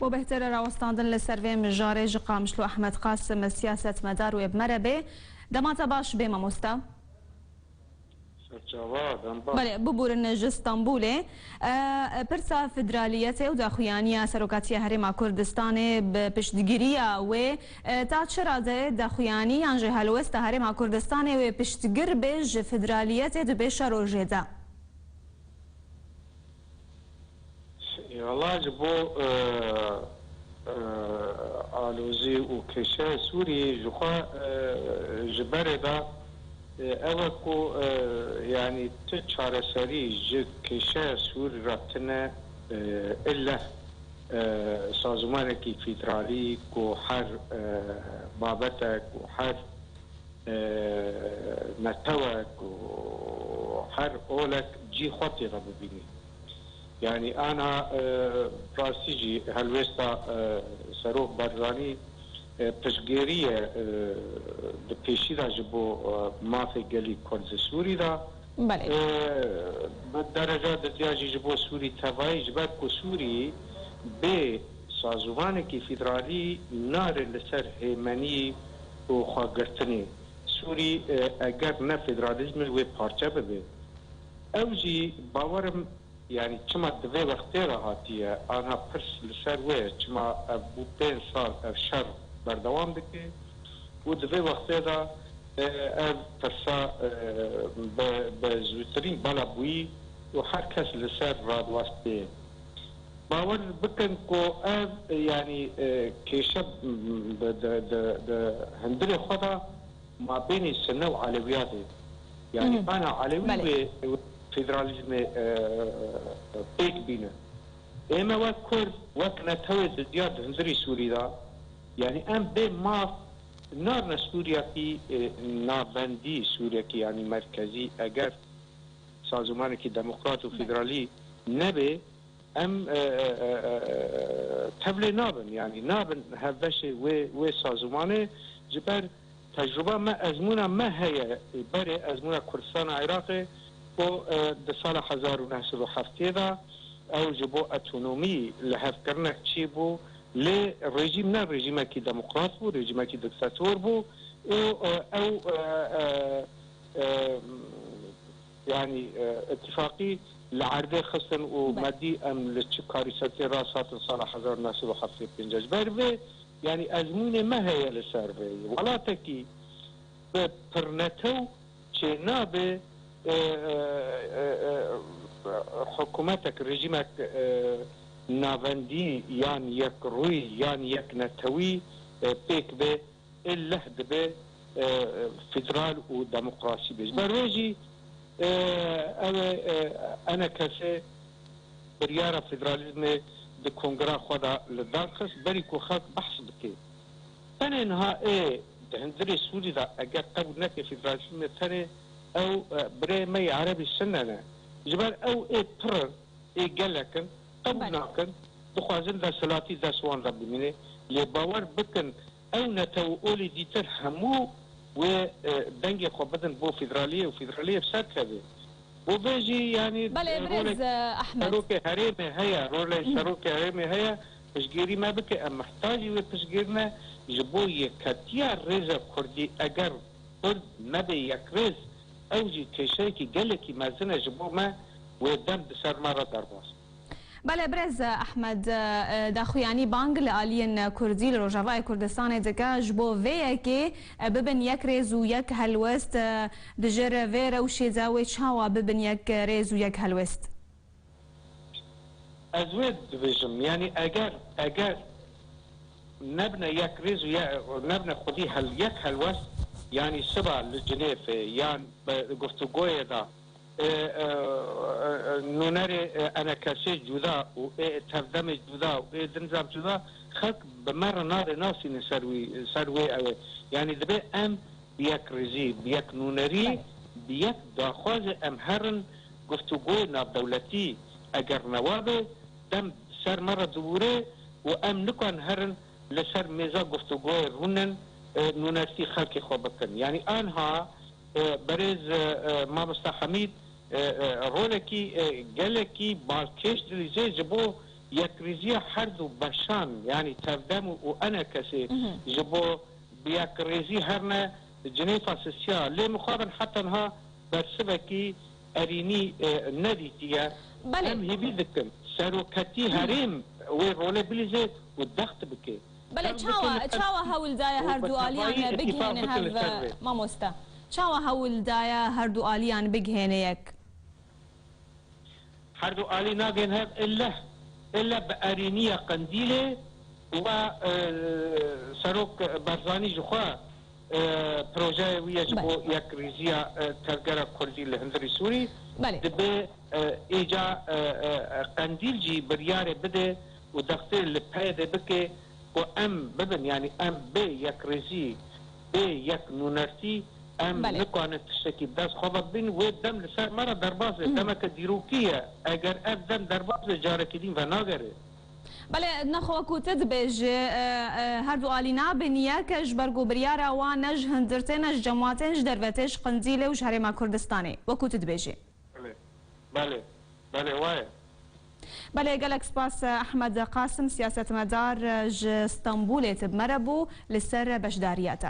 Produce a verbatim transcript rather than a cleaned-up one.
Bo bêhtir rawestandin li ser vê mijarê ji Qamişlo Ehmed Qasim, siyasetmedar wê bi me re bê. Dema te baş bê mamosta. Serçava, dem baş. Belê, bibûrin ji Stenbolê. E, pirsa federaliyetê û daxuyaniya serokatiya Herêma Kurdistanê bi piştgiriya wê, e, ta çi rade daxuyanî yan jî helwesta Herêma Kurdistanê wê piştgir bê ji federaliyetê di pêşerojê de? Wala ji bo, e, e, alozî û kêşeya Sûrî ji xwe, e, ji berê de, e, ew e ku, e, yanî ti çareserî ji kêşeya Sûrî re tine, e, illeh, e, sazûmanekî federalî ku her, e, babetek û her e, netewek û her olek cî xwe tê de bibînî. Yanî ana, e, rastî jî helwêsta, e, Serok Barzanî, e, piştgêrî ye, e, di pêşî de ji bo, e, mafê gelî Kurd li Sûrî de. Belê. E, bi dereca didiya jî ji bo Sûrî tevayî, ji ber ku Sûrî bê sazûmanekî federalî nare li ser hêmenî û xwegirtinê. Sûrî, e, eger ne federalîzmê wê parçe bibe. Ew jî bawerim, yanî çima di vê wextê re hatiye, anha pirs li ser wê ye, çima ev bû pênc sal ev şer berdewam dike û di vê wextê de, e, ev pirsa, e, bi, bi zûtirîn bala bûyî û her kes li ser radiwestê. Bawer bikin ku ev, e, yanî, e, kêşe, m, di, di, di, di hundirê xwe de mabênê Sunne û Elewiyatê. Yanî Mhm. ana Elewî Belê. wê, wê federalîzmê, e, pêk bîne. Ême wek Kurd, wek netewê didiya di hundirî Sûrî de, yanî em bê maf narine Sûriyekî, e, navendî, Sûriyekî yanî merkezî, eger sazûmanekî demokrat û Belê. federalî nebe, em, e, e, e, e, tevlê nabin, yanî nabin hevbeşê wê, wê sazûmanê, ji ber tecrûba me, ezmûna me heye, berê ezmûna Kurdistana Iraqê, ku, e, di sala hezar û neh sed û heftê de ew ji bo otonomî lihevkirinek çêbû, lê rejîm ne rejîmekî demokrat bû, rejîmekî diktator bû û, e, ew, e, e, e, yanî, e, îtîfaqî li erdê xistin û Belê. me dî em li çi karîsetê rast hatin sala hezar neh sed û heftê pênc. Ji ber vê, yanî ezmûnê me heye li ser vê. Welatekî bi pirnetew çênabe, e, e, e, e, hikûmetek, rejîmek, e, navendî yan yekrûyî yan yeknetewî, e, pêk be, ê leh dibe, e, federal û demokrasî be. Ji ber wê jî, e, ew ê, e, enekesê biryara federalîzmê di kongra xwe de li dar xist, berî ku xelk behs bike. Tenê niha ê di hundirê Sûrî de eger qebûl neke federalîzmê, tenê ew, e, birê me yê Erebî Sunne ne. Ji ber ew ê pir in, ê gelek in, qebûl Belê. nakin, dixwazin desthilatî dest wan de bimîne. Lê bawer bikin, ew netew û olê dîtir hemû wê, e, dengê xwe bidin bo federaliyê û federaliyê bi ser keve. Bo vê jî, yanî, Belê, e, birêz, rolek e, Ehmed. serokê herêmê heye, rolê Hı. serokê herêmê heye, piştgêrî me bike, em mihtacî wê piştgêrine ji bo yeketiya rêza Kurdî. Eger Kurd nebe yekrêz, ew jî kêşeyekî gelekî mezin e ji bo me, wê dem di ser me re derbas. Belê, birêz Ehmed, e, daxuyanî bang li aliyên Kurdî li Rojavayê Kurdistanê dike, ji bo vê yekê, e, bibin yek rêz û yek helwest, e, di jêr vê rewşê de wê çawa bibin yek rêz û yek helwest? Ez wê dibêjim, yanî eger, eger nebine yek rêz û ye-, nebine xwedî hel-, yek helwest, yanî siba li Cinêfê yan bi guftûgoyê de, e, e, e, nûnerê, e, enekesê cuda û ê tevdemê cuda û ê dinza cuda, xelk bi me re nade nasînin ser wî, ser wê ew ê. Yanî dibe em bi yek rêzî, bi yek nûnerî, Belê. bi yek daxwazê em herin guftûgoyê navdewletî, eger newa be, dem ser me re dibûre û em nikan herin li ser mêza guftûgoyê rûnin, e, nûnertî xelkê xwe bikin. Yanî anha, e, berêz, e, e, mamosta Hemîd, e, e, rolekî, e, gelekî balkêş dilîze ji bo yekrêziya her du beşan, yanî Tevdem û ENKSê ji bo bi yekrêzî herne Cinêfa Sisiya. Lê mixabin heta niha bersivekî erînî, e, nedîtiye. Belê. Em hêvî dikin seroketî herêm wê rolê bilîze û dext bike. Belê, çawa, çawa hewl daye her du aliyan bighêne hev, mamoste? Çawa hewl daye her du aliyan bighêne yek? Her du alî nagên hev ille, ille bi erîniya Qendîlê û, e, Serok Barzanî ji xwe, e, projeyê wî ye ji bo yekrêziya, e, tevgera Kurdî li hundirî Sûrî. Belê. Dibe, e, êca, e, e, Qendîl jî biryarê bide û dextê li P Y D'ê bike ku em bibin, yanî em bê yekrêzî, bê yek nûnertî, em Belê. nikarin tiştekî bi dest xwe ve bibîn. Wê dem li ser me re derbas be. Demeke dîrokî ye. Eger ev dem derbas be, carekî din venagere. Belê, nexwe ku tu dibêjî, e, e, her du alî nabin yek, ji ber ku biryara wan ne ji hundir tê, ne ji cem wan tê, ji derve tê, ji Qendîlê û ji Herêma Kurdistanê. Wekû tu dibêjî. Belê. Belê. Belê, wa ye. Belê, gelek spas, Ehmed Qasim, siyasetmedar ji Stenbolê, tu bi me re bû li ser beşdariya te.